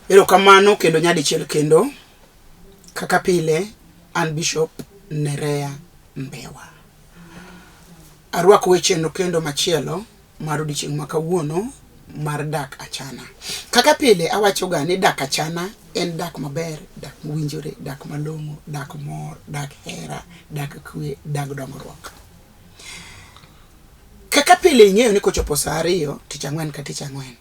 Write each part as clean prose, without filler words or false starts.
Erokamano kendo nyadichiel kendo kaka pile an Bishop Nerea Mbewa. Arwako wecheno kendo machielo mar odiechieng' ma kawuono mar dak achana. Kaka pile awachoga ni dak achana en dak maber, dak mowinjore, dak malong'o, dak mor, dak hera, dak kwe, dak dongruok. Kaka pile ing'eyo ni kochopo saa ariyo tich ang'wen ka tich ang'wen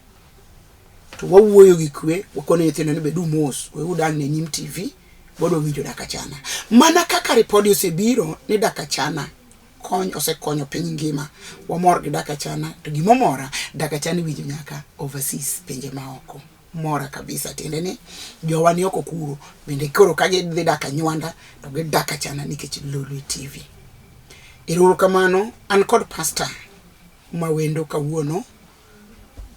to wawuoyo gi kwe, wakone nyithindo ni bedu mos, we udang' ne nyim TV, wadwa winjo dak achana. Mana kaka ripodi osebiro ni dak achana kony osekonyo piny ngima, wamor gi dak achana, to gimomora dak achana iwinjo nyaka overseas, pinje maoko. Mora kabisa, tiende ni jowa ni oko kuro bende koro ka gidhi dak anywanda to gidak achana nikech Lolwe TV. Ero kamano, an kod pastor mawendo kawuono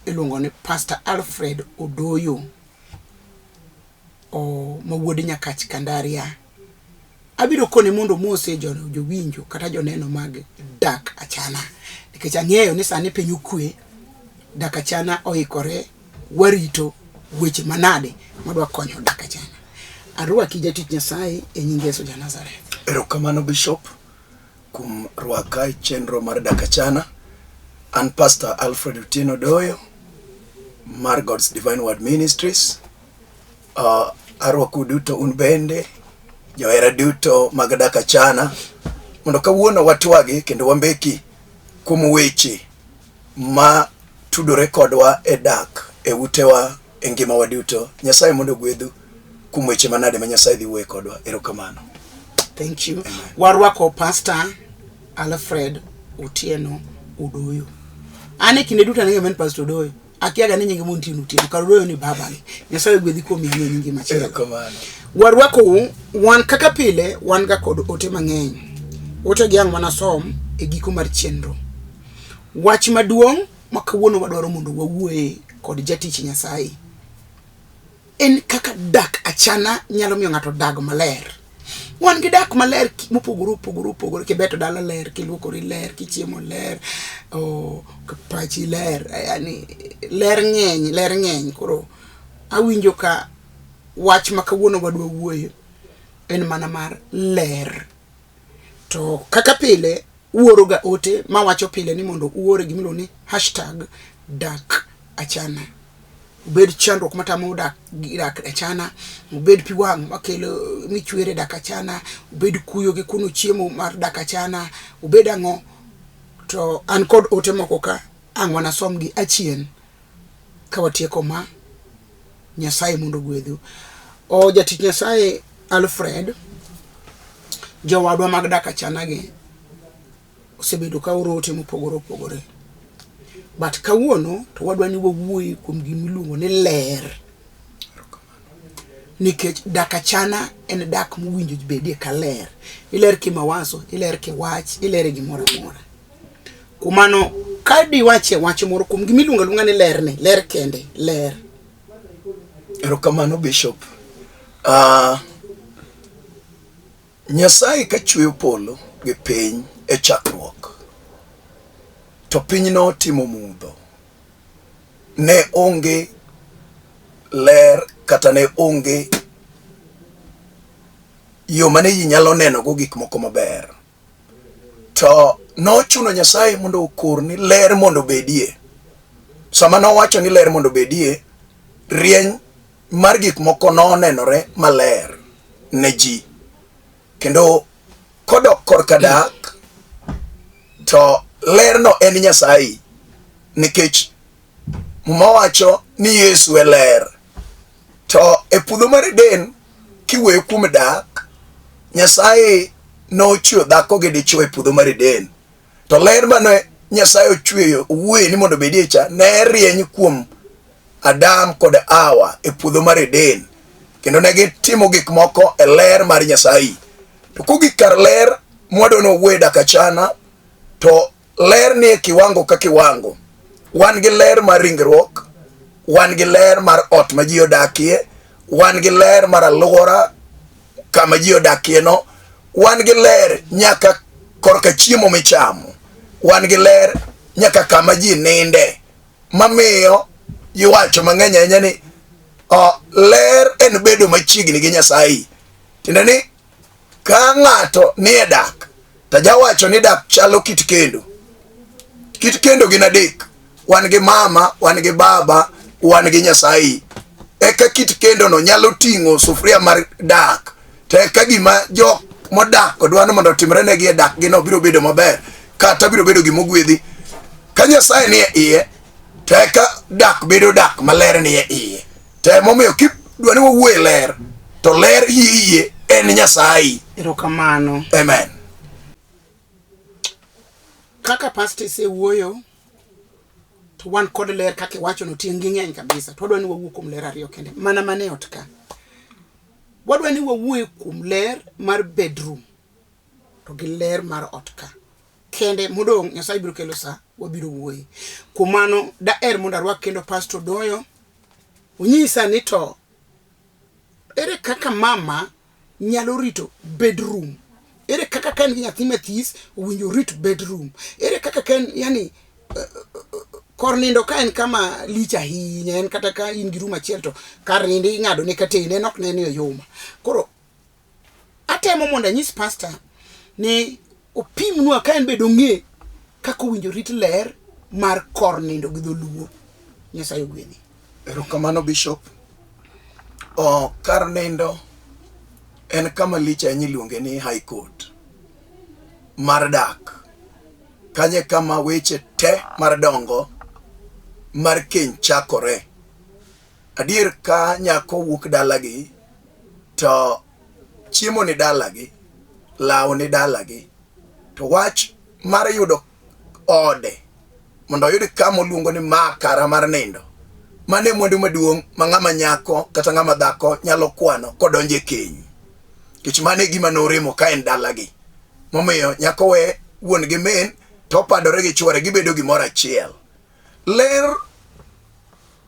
iluongo ni Pastor Alfred Odoyo o, ma wuod Nyakach Kandaria. Abiro kone mondo omose jowinjo kata joneno mag dak achana nikech ang'eyo ni sani piny okwe, dak achana oikore, warito weche manade madwa konyo dak achana. Arwaki jatich Nyasaye e nying Yesu ja Nazareth. Erokamano Bishop kuom rwaka e chenro mar Dak Achana. An Pastor Alfred Otieno Doyo mar God's Divine Word Ministries. Arwakou duto un bende johera duto mag Dak Achana mondo kawuono watwagi kendo wambeki kuom weche ma tudore kodwa e dak e utewa e ngimawa duto. Nyasaye mondo ogwedhu kuom weche manade ma Nyasaye dhi wuoye kodwa. Erokamano. Thank you. Warwako Pastor Alfred Otieno Odoyo. An e kinde duto anang'eyo mana Pastor Odoyo. Akiaga ni nyinge Montino Otieno, kar Odoyo ni babagi. Nyasaye ogwedhi kuom miyo ang'e nyingi machielo. Erokamano. Warwakou, wan kaka pile wan ga kod ote mang'eny. Ote gi ang' wanasom e giko mar chenro. Wach maduong' ma kawuono wadwaro mondo wawuoye kod jatich Nyasaye en kaka dak achana nyalo miyo ng'ato dag maler. Wan gi dak maler mopogore opogore opogore, kibeto dala ler, kiluokori ler, kichiemo ler, oh, pachi ler, yani ler ng'eny, ler ng'eny. Koro awinjo ka wach ma kawuono wadwa wuoye en mana mar ler. To kaka pile uoro ga ote mawacho pile ni mondo uore gimiluongo ni hashtag dak achana. Obed chandruok matamo dak, dak achana, obed pi wang' makelo michwere dak achana, obed kuyo gi kuno chiemo mar dak achana, obed ang'o. To an kod ote moko ka ang' wanasomgi achien ka watieko ma. Nyasaye mondo ogwedhu. O jatich Nyasaye Alfred, jowadwa mag dak achana gi osebedo ka oro ote mopogore opogore. But kawuono to wadwa ni wawuoye kuom gima iluongo ni ler. Nikech dak achana en dak mowinjo bedie kaler. Iler kimawazo, iler kiwach, iler e gimoro amora. Kuom mano, ka diwachie wach moro kuom gima iluongo aluonga ni ler ni, ler kende, ler. Erokamano Bishop. Nyasaye ka chweyo polo gi piny e chakruok, to piny notimo mudho. Ne onge ler kata ne onge yo mane ji nyalo nenogo gik moko maber. To nochuno Nyasaye mondo okor ni ler mondo obedie. Sama nowacho ni ler mondo obedie, rieny mar gik moko nonenore maler ne ji. Kendo kodok korka dak, to lerno en Nyasaye, nikech Muma wacho ni Yesu e ler. To e puodho mar Eden, kiwuoyo kuom dak, Nyasaye nochweyo dhako gi dichwo e puodho mar Eden. To ler mane Nyasaye ochweyo owuoye ni mondo obedie cha ne rieny kuom Adam kod Hawa e puodho mar Eden. Kendo ne gitimo gik moko e ler mar Nyasaye. To kogik kar ler mwadwa ni wawuoye dak achana, to ler nie kiwango ka kiwango. Wan gi ler mar ringruok, wan gi ler mar ot ma ji odakie, wan gi ler mar alwora kama ji odakie no, wan gi ler nyaka korka chiemo michamo, wan gi ler nyaka kama ji ninde, mamiyo iwacho mang'eny ahinya ni O, ler en bedo machiegni gi Nyasaye. Tiende ni ka ng'ato nie dak, to jawacho ni dak chalo kit kendo. Kit kendo gin adek. Wan gi mama, wan gi baba, wan gi Nyasaye. Eka kit kendo no nyalo ting'o sufuria mar dak. To eka gima jok modak kodwa ni mondo otimre negi e dak gino biro bedo maber, kata biro bedo gima ogwedhi. Ka Nyasaye nie iye, to eka dak bedo dak maler nie iye. To emomiyo kidwa ni wawuo e ler, to ler hie en Nyasaye. Erokamano. Amen. Kaka pastor isewuoyo, to wan kod ler kaka iwacho no tieng' gi ng'eny kabisa. To wadwa ni wawuo kuom ler ariyo kende, mana mana e ot ka. Wadwa ni wawuoye kuom ler mar bedroom to gi ler mar ot ka. Kende modong' Nyasaye biro kelo sa wabiro wuoye. Kuom mano daher mondo arwak kendo Pastor Doyo onyisa ni to ere kaka mama nyalo rito bedroom, ere kaka ka en gi nyathi mathis owinjo orit bedroom, ere kaka ka en yani kor nindo ka en kama lich ahinya, en kata ka in gi room achiel to kar nindo ing'ado ne katen en ok ne ni oyuma. Koro atemo mondo anyis pastor ni opimnwa ka en bende ong'e kaka owinjo rit ler mar kor nindo gi dholuo. Nyasaye ogwedhi. Erokamano Bishop. O, kar nindo en kama lich ahinya iluonge ni High Court mar dak. Kanyo e kama weche te mar dongo mar keny chakore. Adier ka nyako wuok dalagi to chiemo ni dalagi, law ni dalagi, to wach mar yudo ode mondo oyud kama oluongo ni ma kara mar nindo, mano e mwandu maduong' ma ng'ama nyako kata ng'ama dhako nyalo kwano kodonjo e keny. Nikech mano e gima noremo ka en dalagi. Momiyo nyako we wuon gi min to opadore gi chwore gibedo gimoro achiel. Ler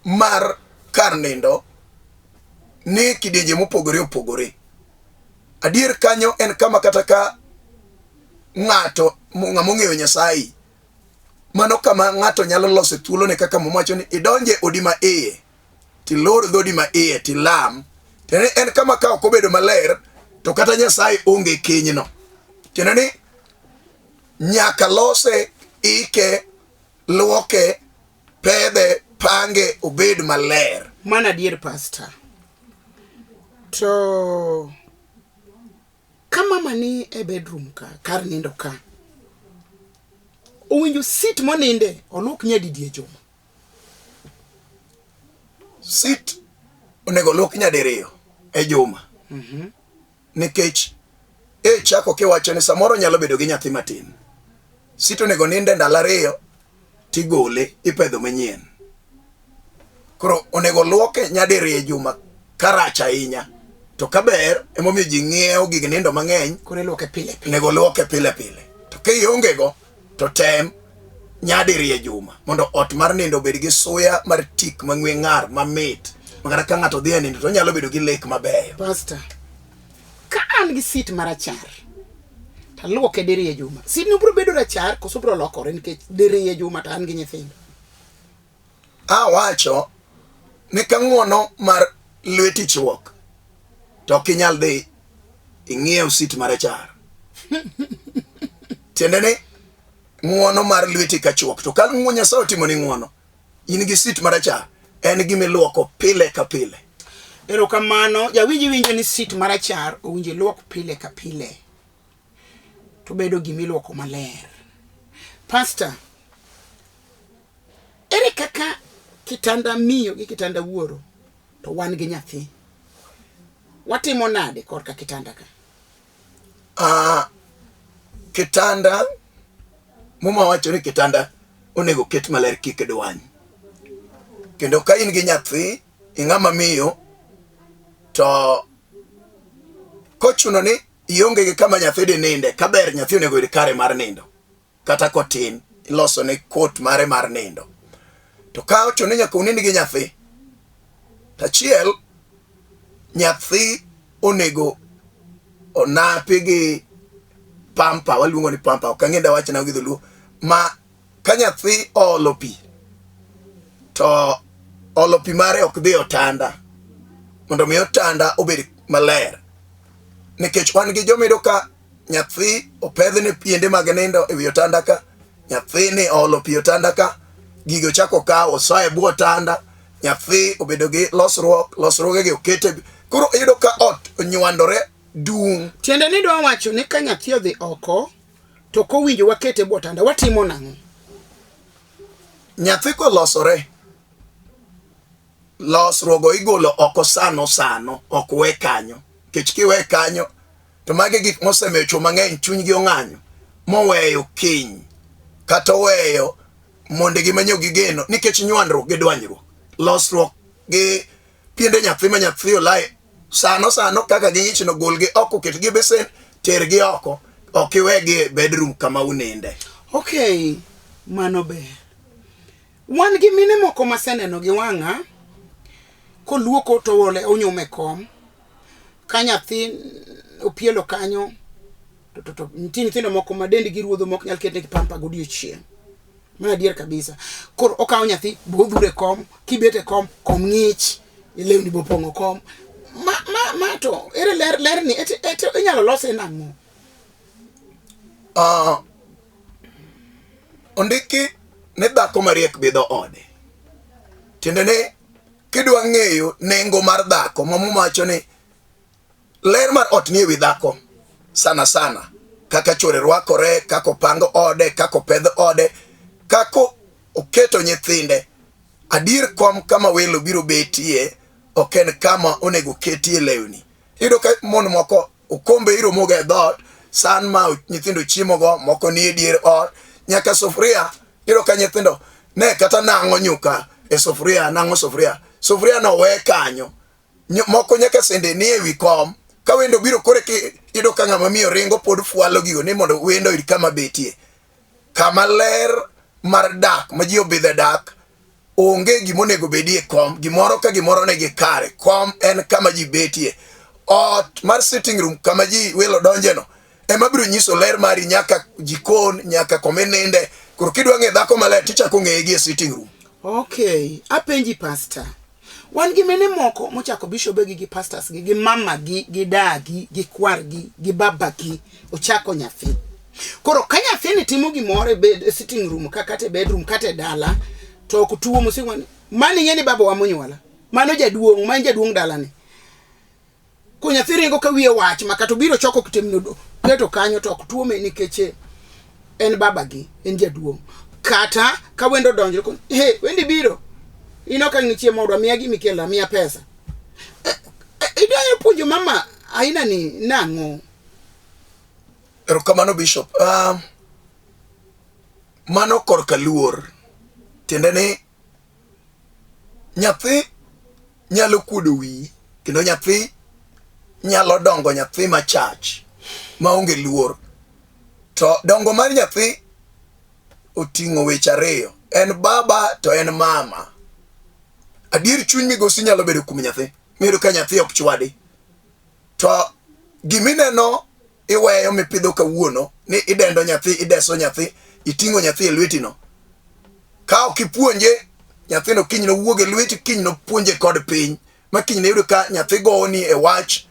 mar kar nindo ni kidienje mopogore opogore. Adier kanyo en kama kata ka ng'ato ng'ama ong'eyo Nyasaye, mano kama ng'ato nyalo loso thuolone kaka Muma wacho ni idonje odi ma iye tilor dhodi ma iye tilam. Tiende ni en kama ka ok obedo maler to kata Nyasaye onge kenyno. Tiende ni nyaka lose, ike, luoke, pedhe, pange obed maler. Mano adier pastor. To ka mama ni e bedroom ka, kar nindo ka, owinjo sit moninde oluok nyadidi e juma? Sit onego luok nyadiriyo e juma. Nikech e chako kiwacho ni samoro nyalo bedo gi nyathi matin. Sit onego ninde ndalo ariyo tigole ipedho manyien. Koro onego luoke nyadiriyo e juma karach ahinya. To kaber emomiyo ji ng'iewo gig nindo mang'eny. Koro iluoke pile pile. Onego luoke pile pile. To ka ionge go to tem nyadiriyo e juma mondo ot mar nindo obed gi suya mar tik mang'we ng'ar mamit. Makata ka ng'ato dhi e nindo to onyalo bedo gi lek mabeyo. Pastor, ka an gi sit marachar to aluoke diriyo e juma, sitno biro bedo rachar koso biro lokore nikech diriyo e juma to an gi nyithindo? Awacho ni ka ng'uono mar lweti chuok to ok inyal dhi ing'iew sit marachar. Tiende ni ng'uono mar lweti ka chuok to ka Nyasaye otimoni ng'uono in gi sit marachar en gima iluoko pile ka pile. Erokamano, jawinjo winjo ni sit marachar owinjo iluok pile ka pile to bedo gima iluoko maler. Pastor, ere kaka kitanda miyo gi kitanda wuoro to wan gi nyathi? Watimo nade korka kitanda ka? Kitanda Muma wacho ni kitanda onego ket maler kik dwany. Kendo ka in gi nyathi, ing'ama miyo, to kochuno ni ionge gi kama nyathi dhi ninde, kaber nyathi onego yud kare mar nindo. Kata kotin, iloso ne kot mare mar nindo. To ka ochuno ni nyaka unind gi nyathi, to achiel, nyathi onego onapi gi pampa, waluongo ni pampa, ok ang'e dawach nang'o gi dholuo, ma ka nyathi oolo pi, to olo pi mare ok dhi otanda, mondo mi otanda obed maler. Nikech wan gi joma iyudo ka nyathi opedhne piende mag nindo e wi otanda ka, nyathini oolo pi otanda ka, gigo ochako okawo osoyo e bwo otanda, nyathi obedo gi losruok, losruogegi okete. Koro iyudo ka ot onywandore dung'. Tiende ni idwa wacho ni ka nyathi odhi oko to ok owinjo wakete e bwo otanda, watimo nang'o? Nyathi kolosore, losruogo igolo oko sano sano, ok we kanyo. Nikech kiwe kanyo, to magi gik mosemiyo chwo mang'eny chunygi ong'anyo, moweyo keny, kata oweyo mondegi manyo gigeno, nikech nywandruok gi dwanyruok, losruok gi piende nyathi ma nyathi olaye sano sano kaka ging'ichno, golgi oko, ketgi e besen, tergi oko, ok iwegi e bedroom kama uninde. Okay, mano ber. Wan gi mine moko maseneno gi wang'a koluoko to ole onyume kom ka nyathi opielo kanyo to, to, to nitie nyithindo moko ma dendgi ruodho mok nyal ketnegi pampa godiechieng'. Mano adier kabisa. Koro okawo nyathi bo odhuro e kom, kibet e kom, kom ng'ich, lewni bopong'o kom. Ma, ma, ma to ere ler, ler ni ete, ete inyalo lose nang'o? Ondiki ni dhako mariek bidho ode. Tiende ni kidwa ng'eyo nengo mar dhako, ma Muma wacho ni ler mar ot nie wi dhako sana sana, kaka chwore rwakore, kaka opango ode, kaka opedho ode, kaka oketo nyithinde. Adier kom kama welo biro betie ok en kama onego ketie lewni. Iyudo ka mon moko okombe iromogo e dhoot, san ma nyithindo chiemogo moko nie dier ot, nyaka sufuria. Iyudo ka nyithindo ne kata nang'o nyuka e sufuria, nang'o sufuria, sufuria no we kanyo. Moko nyaka sende nie wi kom. Ka wendo biro kore ki iyudo ka ng'ama miyo ringo pod fwalo gigo ni mondo wendo oyud kama betie. Kama ler mar dak ma ji obidhe dak onge gima onego bedie kom, gimoro ka gimoro nigi kare. Kom en kama ji betie. Ot mar sitting room kama ji welo donjeno ema biro nyiso ler mari nyaka jikon, nyaka koma ininde. Koro kidwa ng'e dhako maler tichako ng'eye gi e sitting room. Okay, apenji pastor. Wan gi mine moko mochako bishobe gi gi pastors gi gi mama gi gi dagi gi kwargi gi babagi ochako nyathi. Koro ka nyathini timo gimoro e bed e sitting room ka kata e bedroom kata e dala to ok tuo mosing'o ni mano ing'e ni baba wa monyuola. Mano jaduong', ma en jaduong' dalani. Ko nyathi ringo ka wiye wach ma kata obiro choko kitemno keto kanyo to ok tuome nikech en babagi, en jaduong'. Kata ka wendo donjo, he, wendi biro. In ok ang' nichiemo odwa, miya gima ikelo, miya pesa. Idwa puonjo mama aina ni nang'o? Erokamano Bishop. Mano korka luor. Tiende ni nyathi nyalo kuodo wiyi kendo nyathi nyalo dongo nyathi machach maonge luor. To dongo mar nyathi oting'o weche ariyo, en baba to en mama. Adier chuny migosi nyalo bedo kuom nyathi, miyudo ka nyathi ok chwadi. To gimineno iweyo mipidho kawuono ni idendo nyathi, ideso nyathi, iting'o nyathi e lwetino. Ka ok ipuonje, nyathino kiny nowuog e lweti, kiny nopuonje kod piny, ma kiny niyud ka nyathi gowoni e wach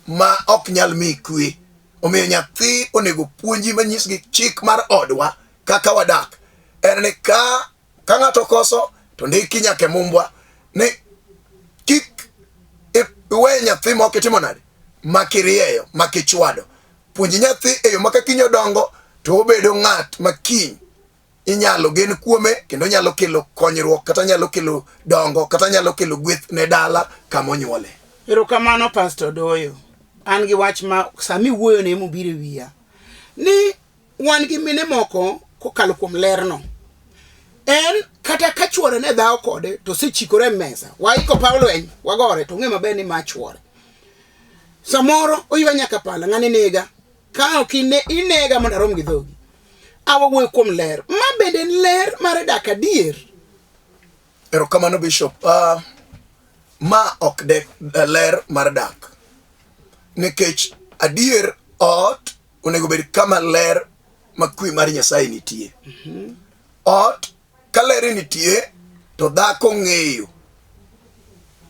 ma ok nyal miyi kwe. Omiyo nyathi onego puonji manyisgi chik mar odwa kaka wadak. En ni ka ng'ato okoso to ndiki nyaka e mumbwa ni kik iwe nyathi mok itimo nade makirieyo makichwado. Puonj nyathi e yo ma ka kiny odongo to obedo ng'at ma kiny inyalo gen kuome kendo nyalo kelo konyruok kata nyalo kelo dongo kata nyalo kelo gweth ne dala kama onyuole. Erokamano Pastor Doyo. An gi wach ma sami wuoyo ne mobiro e wiya ni wan gi mine moko kokalo kuom lerno. En kata ka chuore ne dhawo kode to osechikore e mesa, waiko paw lweny, wagore to ong'e maber ni ma chuore. Samoro oywa nyaka pala, ng'ani nega. Ka ok inega mondo arom gi dhogi. Awawuoyo kuom ler. Ma bende en ler mar dak adier. Erokamano Bishop. Ma ok de ler mar dak. Nikech adier ot onego bed kama ler ma kwe mar Nyasaye nitie. Ot ka ler nitie to dhako ng'eyo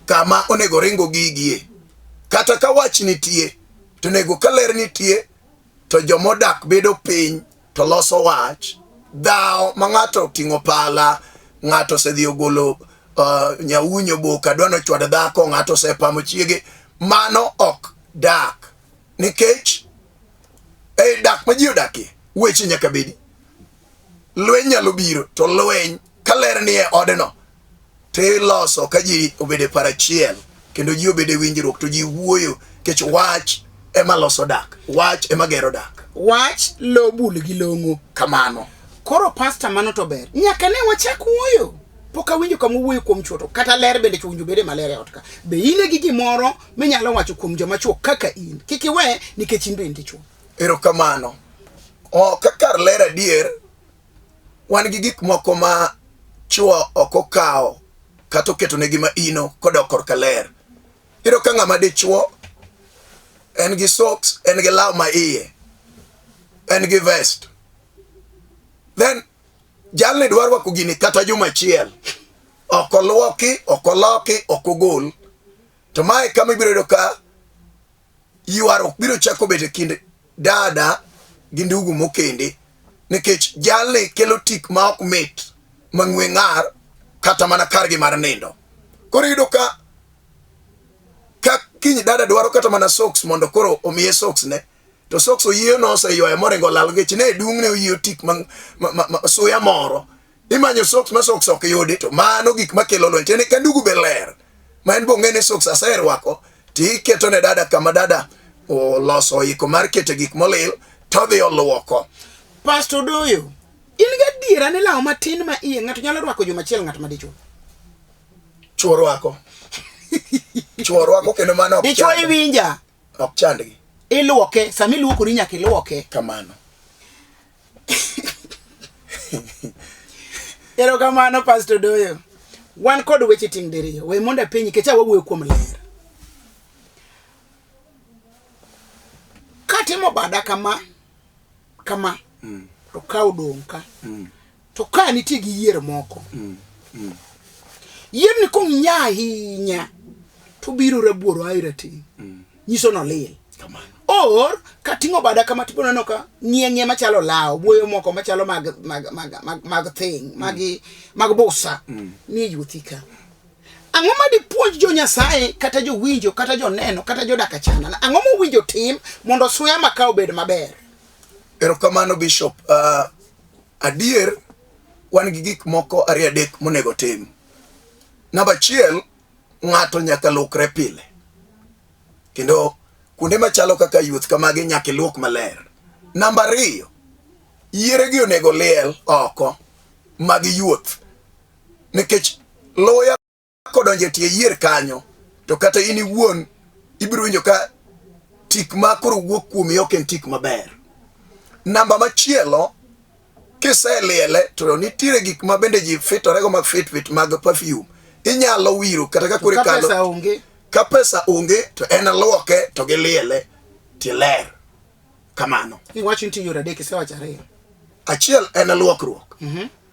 kama onego ringo gigie. Kata ka wach nitie, to onego ka ler nitie, to jomodak bedo piny to loso wach. Dhawo ma ng'ato oting'o pala, ng'ato osedhi ogolo nyaunyo boka dwa nochwad dhako, ng'ato osepamo chiege, mano ok dak. Nikech e dak ma ji odakie, weche nyaka bedi. Lweny nyalo biro, to lweny ka ler ni e odno, tiloso ka ji obedo e paro achiel kendo ji obedo e winjruok to ji wuoyo nikech wach ema loso dak, wach ema gero dak. Wach lo bul gi long'o. Kamano. Koro pasta mano to ber. Nyaka ne wachak wuoyo. Pok awinjo kama wuoyo kuom chwo to kata ler bende chwo winjo bede maler e ot ka. Be in gi gimoro minyalo wacho kuom joma chwo kaka in? Kik iwe nikech in be in dichwo. Erokamano. O, ka kar ler adier, wan gi gik moko ma chwo ok okawo kata oketo negi maino kodok korka ler. Iyudo ka ng'ama dichwo en gi socks, en gi law ma iye, en gi vest. Then jalni dwa rwako gini kata juma achiel. Ok oluoki, ok oloki, ok ogol. To mae kama ibiro yudo ka ywaruok biro chako bet e kind dada gi ndugu mokende nikech jalni kelo tik ma ok mit mang'we ng'ar kata mana kargi mar nindo. Koro iyudo ka ka kiny dada dwaro kata mana socks mondo koro omiye socks ne to socks oyieyo no oseywayo moringo olal nikech ne dung' ne oyieyo tik ma, ma, ma, ma, suya moro imanyo socks ma socks ok yudi to mano gik makelo lweny tiende ka ndugu be ler ma en bong'e ni socks aserwako tiketo ne dada kama dada oloso oiko mar keto gik molil to odhi oluoko. Pastor Doyo, in gadiera ni law matin ma iye ng'ato nyalo rwako juma achiel ng'at ma dichwo? Chwo rwako. Chwo rwako kendo mano ok Dichwo chande. iwinja, Ok chandgi. iluoke, sama iluokori nyaka iluoke. Kamano. Erokamano Pastor Doyo. Wan kod weche ting' diriyo. We mondo apenji nikech awuoyo kuom ler. Katimo bada kama kama to ka odong' ka to ka nitie gi yier moko yierni kong'inya ahinya to biro rabuoro ae rateng' nyiso nolil Kamano. or kating'o bada kama tibiro neno ka ng'ie ng'ie machalo law buoyo moko machalo mag mag mag mag, mag thing mag mag busa ni yuthi ka ang'o ma dipuonj jo Nyasaye kata jowinjo kata joneno kata jodak achana ang'o mowinjo tim mondo suya ma ka obed maber Erokamano Bishop. Adier wan gi gik moko ariyo adek monego tim. Namba achiel, ng'ato nyaka luokre pile. Kendo kuonde machalo kaka yuoth kamagi nyaka iluok maler. Namba ariyo, yieregi onego liel oko mag yuoth nikech luya kodonjo e tie yier kanyo to kata in iwuon ibiro winjo ka tik ma koro wuok kuomi ok en tik maber. Namba machielo, kiseliele to nitiere gik ma bende ji fitorego mag fit mag perfume inyalo wiro kata ka koro ka ikalo pesa onge ka pesa onge to en luoke to giliele tiler kamano. Iwacho nitie yore adek isewacho ariyo. Achiel en luokruok.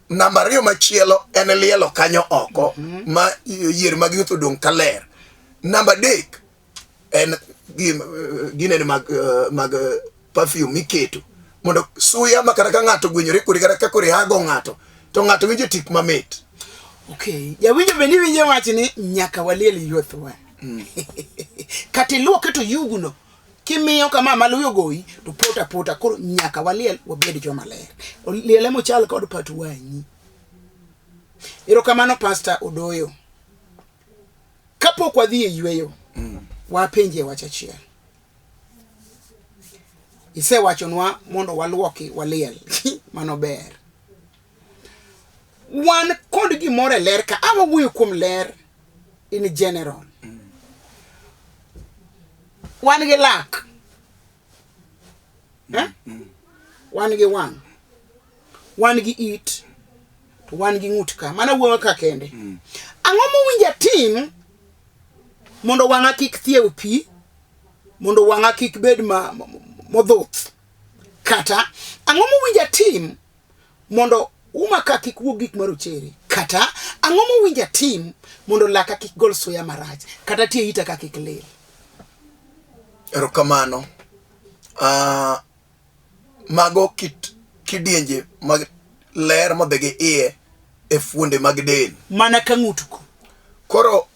Namba ariyo machielo en lielo kanyo oko ma yier mag yuth odong' kaler. Namba adek en ginene mag, mag perfume miketo mondo suya ma kata ka ng'ato ogwenyore kodi kata ka koro ihago ng'ato to ng'ato winjo tik mamit. Okay, jawinjo be niwinjo wachni nyaka waliel yuothwa. Kata iluoke to yugno kimiyo kama ma luyo goyi to pota pota koro nyaka waliel wabed joma ler. Liele mochal kod pat wang'i. Erokamano Pastor Odoyo. Kapok wadhi e yweyo, wapenje wach achiel. Isewachonwa mondo waluoki waliel. Mano ber. Wan kod gimoro e ler ka a wawuoyo kuom ler in general. Wan gi lak. Eh? Wan gi wang'. Wan gi it. To wan gi ng'ut ka. Mana wuoyo ka kende. Ang'o mowinjo atim mondo wang'a kik thiew pi, mondo wang'a kik bed ma modhuth? Kata ang'o mowinjo atim mondo uma ka kik wuog gik marochere? Kata ang'o Ang'o mowinjo atim mondo laka kik gol suya marach kata tie ita ka kik lil? Erokamano. Mago kit kidienje mag ler modhi gi iye e fuonde mag del. Mana ka ng'ut ku. Koro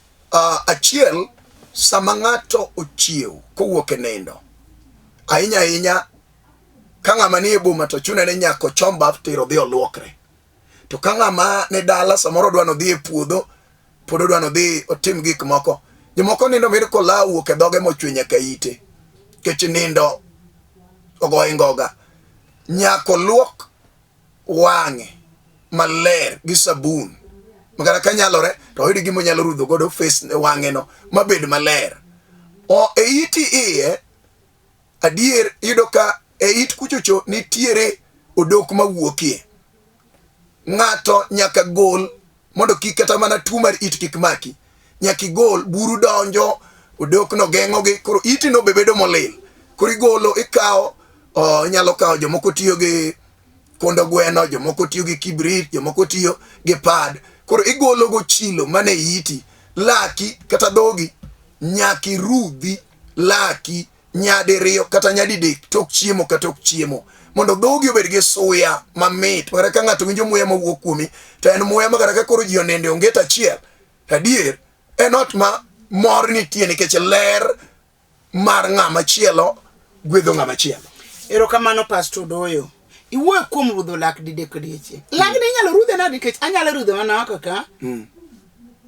achiel, sama ng'ato ochiew kowuok e nindo, ahinya ahinya ka ng'ama nie boma to chune ni nyaka ochom baf tir odhi oluokre. To ka ng'ama ni dala samoro odwa nodhi e puodho, pod odwa nodhi otim gik moko. Jomoko nindo miyud kolawo owuok e dhoge mochwe nyaka ite. Nikech nindo ogoye ngoga. Nyaka oluok wang'e maler gi sabun. Makata ka nyalore to oyud gima onyalo rudho godo face wang'e no mabed maler. O, e iti iye adier iyudo ka e it kuchocho nitiere odok mawuokie. Ng'ato nyaka gol mondo kik kata mana tuo mar it kik maki. Nyaka igol, buru donjo, odokno geng'ogi, koro iti no be bedo molil. Koro igolo, ikawo, inyalo kawo jomoko tiyo gi kondo gweno, jomoko tiyo gi kibrit, jomoko tiyo gi pad. Koro igolo go chilo mane iti, laki kata dhogi nyaka irudhi laki nyadiriyo kata nyadidek tok chiemo ka tok chiemo mondo dhogi obed gi suya mamit makata ka ng'ato winjo muya mawuok kuomi to en muya makata ka koro ji oninde onget achiel to adier en ot ma mor nitie nikech ler mar ng'ama chielo gwedho ng'ama chielo. Erokamano Pastor Doyo. Iwuoyo kuom rudho lak didek odiechieng'. Lagni inyalo rudhe nade nikech anyalo rudhe mana oko ka.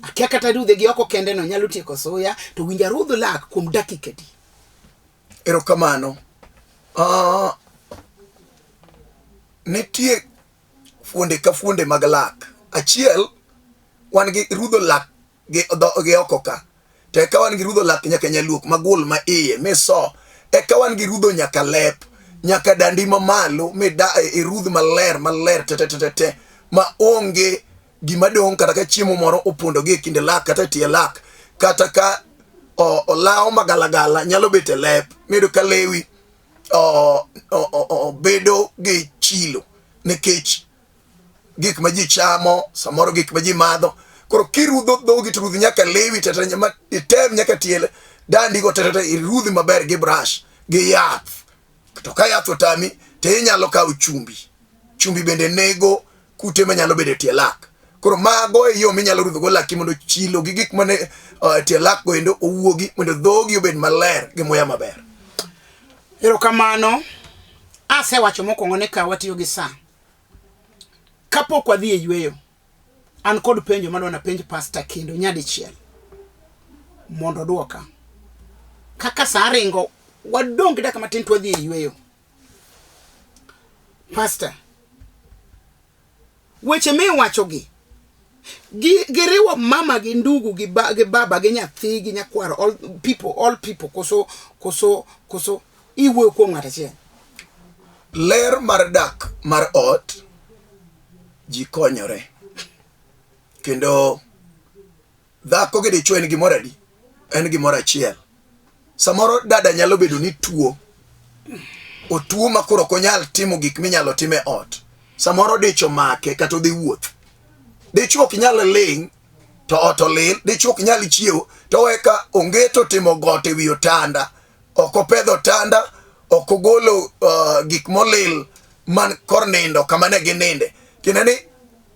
Akia kata rudhe gi oko kende no nyalo tieko suya to winja rudh lak kuom dakika adi. Erokamano. Nitie fuonde ka fuonde mag lak. Achiel, wan gi rudho lak gi, gi oko ka. To eka wan gi rudho lak nyaka nyaluok magul ma iye miso. Eka wan gi rudho nyaka lep, nyaka dandi mamalo mi da, irudh maler maler te te te te ma onge gima dong' kata ka chiemo moro opondo gi e kind lak kata e tie lak kata ka olawo magalagala nyalo bet e lep miyudo ka lewi bedo gi chilo nikech gik ma ji chamo samoro gik ma ji madho. Koro kirudho dhogi to rudh nyaka lewi tete ma item nyaka tiele dandigo tete irudhi maber gi brush gi yath. To ka yath otami to inyalo kawo chumbi. Chumbi bende nego kute manyalo bedo e tie lak. Koro mago e yo minyalo rudhogo laki mondo chilo gi gik mane tie lak go endo owuogi mondo dhogi obed maler gi muya maber. Erokamano. Asewacho mokwongo ni ka watiyo gi sa. Kapok wadhi e yueyo, an kod penjo madwa napenj pasta kendo nyadichiel mondo oduoka. Kaka sa ringo, wadong' gi dakika matin to wadhi e yueyo. Pasta, weche miwachogi giriwo mama gi ndugu gi, ba, gi baba gi nyathi gi nyakwaro all people, all people koso koso koso iwuoyo kuom ng'at achiel. Ler mar dak mar ot ji konyore kendo dhako gi dichwo en gimoro adi? En gimoro achiel. Samoro dada nyalo bedo ni tuo, otuo ma koro ok onyal timo gik minyalo tim e ot. Samoro dich omake kata odhi wuoth. Dichwo ok nyal ling' to ot olil, dichwo ok nyal chiewo to owe ka ongeto timo got e wi otanda, ok opedho otanda, ok ogolo gik molil man kor nindo kama ne gininde. Tiende ni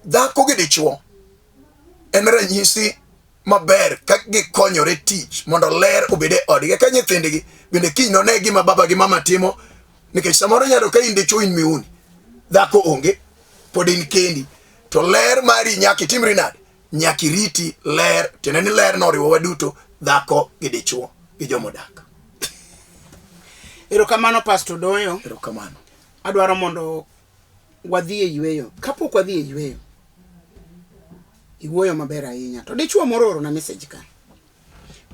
dhako gi dichwo en ranyisi maber ka gikonyore tich mondo ler obed e odgi eka nyithindgi bende kiny none gima baba gi mama timo nikech samoro nyalo ka in dichwo in miuni dhako onge pod in kendi to ler mari nyaka itimri nade nyaka iriti ler tiende ni ler noriwo waduto dhako gi dichwo gi jomodak. Erokamano Pastor Doyo. Erokamano. Adwaro mondo wadhi e yueyo. Kapok wadhi e yueyo, iwuoyo maber ahinya. To dichwo moro oorona message ka.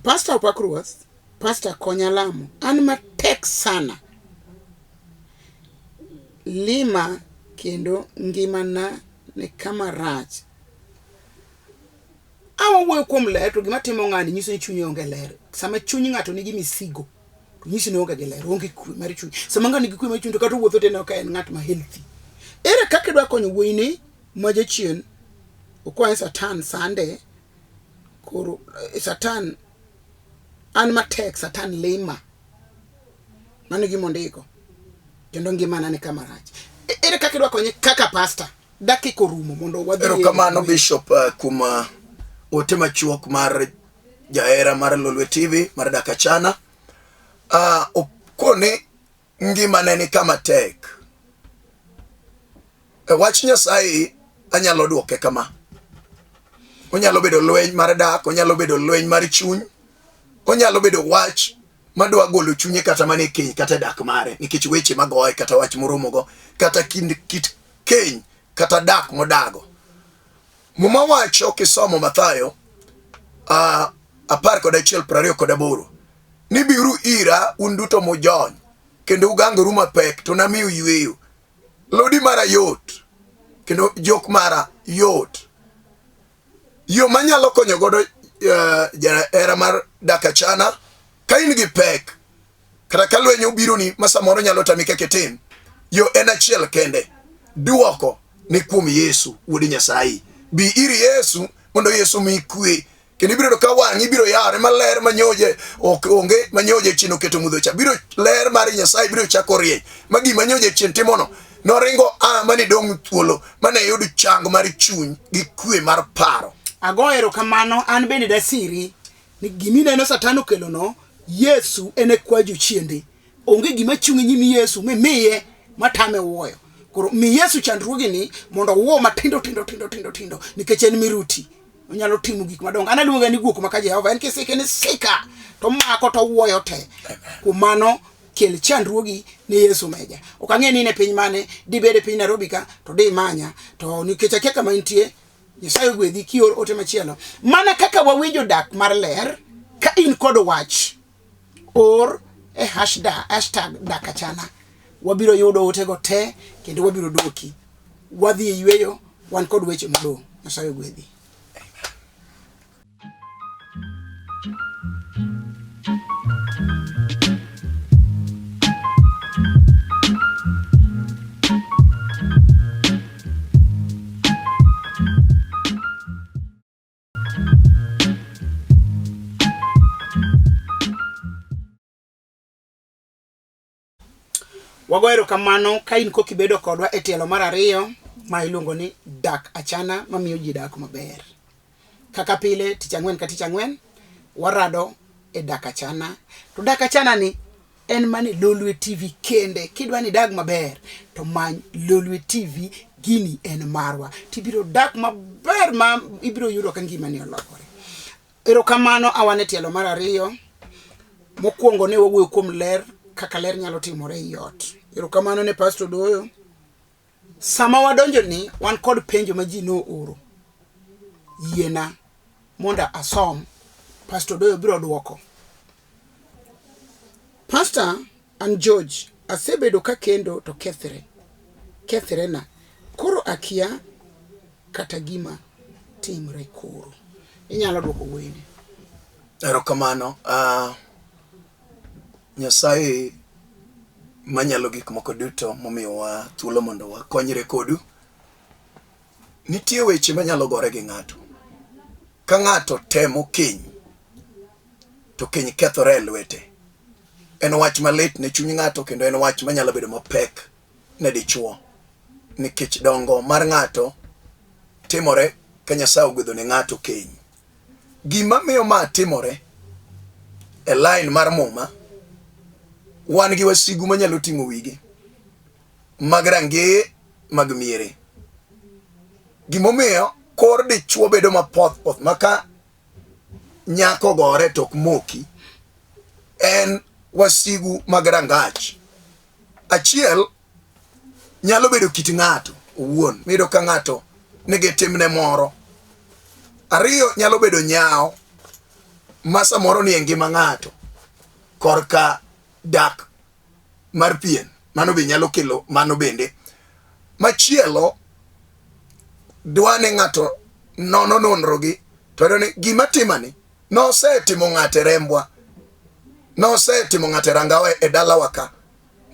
Pastor opak Ruoth, Pastor konya lamo. An matek sana. Lima kendo ngimana ni kama rach. Awuoyo kuom ler to gima timo ng'ani nyiso ni chunye onge ler. Sama chuny ng'ato nigi misigo, to nyisi ni oonge gi ler, oonge kwe mar chuny. Sama ng'ato nigi kwe mar chuny to kata owuotho to ineno ka en ng'at ma healthy. Ere kaka idwa konyo wuoyini ma jachien Okwaye Satan sande koro Satan an matek Satan lima. Mano e gima ondiko. Kendo ngimana ni kama rach. Ere kaka idwa konye kaka pastor? Dakika orumo mondo wadhi. Erokamano Bishop kuom ote machuok mar jahera mar Lolwe TV mar Dakachana. Okone ngimane ni kama tek. E wach Nyasaye anyalo duoke kama. Onyalo bedo lweny mar dak, onyalo bedo lweny mar chuny, onyalo bedo wach madwa golo chunye kata mana e keny kata e dak mare nikech weche magoye kata wach moromogo kata kind kit keny kata dak modago. Muma wacho kisomo Mathayo 11:28 ni biuru ira un duto mujony kendo ugangoru mapek to namiu yweyo. Lodi mara yot kendo jok mara yot. Yo manyalo konyo godo jahera mar Dakachana ka in gi pek kata ka lweny obironi ma samoro nyalo tami kaka itim, yo en achiel kende, duoko ni kuom Yesu wuod Nyasaye. Bi ir Yesu mondo Yesu omiyi kwe kendo ibiro yudo ka wang'i biro yawore maler manyoje ok onge manyoje chien oketo mudho cha biro ler mar Nyasaye biro chako rieny ma gima nyoje chien timono noringo a mane dong' thuolo mane yud chang mar chuny gi kwe mar paro. Ago erokamano an bende dasiri ni gimineno Satan okelono Yesu en e kwa jochiende. Onge gima chung' e nyim Yesu mimiye matame wuoyo. Koro mi Yesu chandruogeni mondo owuo matindo tindo tindo tindo tindo nikech en miruti. Onyalo timo gik madongo. An aluonge ni guok maka Jehova. En kisike ni sika to mako to wuoyo te. Kuom mano kel chandruogi ne Yesu meja. Ok ang'e ni in e piny mane, dibed e piny Nairobi ka to di manya. To nikech akia kama intie, Nyasaye ogwedhi kior ote machielo. Mana kaka wawinjo dak mar ler, ka in kod wach, or e hashtag dakachana. Wabiro yudo otego te kendo wabiro dwoki. Wadhi e yweyo, wan kod weche modong'. Nyasaye ogwedhi. Wago erokamano ka in koka ibedo kodwa e tielo mar ariyo ma iluongo ni Dak Achana mamiyo ji dak maber. Kaka pile tich ang'wen ka tich ang'wen warado e Dak Achana. To Dak Achana ni en mana e Lolwe TV kende. Kidwa ni idag maber to many Lolwe TV, gini en marwa. Tibiro dak maber ma ibiro yudo ka ngimani olokore. Erokamano awane tielo mar ariyo. Mokwongo ne wawuoyo kuom ler kaka ler nyalo timore ei ot. Erokamano ne Pastor Doyo. Sama wadonjo ni wan kod penjo ma ji nooro. Yiena mondo asom. Pastor Doyo biro dwoko. Pastor, an George, asebedo ka kendo to kethre. Kethre na. Koro akia kata gima timre koro. Inyalo dwoko wuoyini. Erokamano. Nyasaye manyalo gik moko duto momiyowa thuolo mondo wakonyre kodu. Nitie weche manyalo gore gi ng'ato. Ka ng'ato temo keny, to keny kethore e lwete. En wach malit ne chuny ng'ato kendo en wach manyalo bedo mapek ne dichuo. Nikech dongo mar ng'ato timore ka Nyasaye ogwedho ne ng'ato keny. Gima miyo ma timore e line mar muma, wan gi wasigu manyalo ting'o wigi mag rangeye mag miere. Gimomiyo kor dichuo bedo mapoth poth ma ka nyako gore to ok moki en wasigu mag rangach. Achiel nyalo bedo kit ng'ato owuon, miyudo ka ng'ato nigi timne moro. Ariyo nyalo bedo nyawo ma samoro nie ngima ng'ato korka dak mar pien, mano be nyalo kelo mano bende. Machielo dwa ni ng'ato nono nonrogi to yudo ni gima timani nosetimo ng'ato e rembwa, nosetimo ng'ato e rangawa e dalawa ka,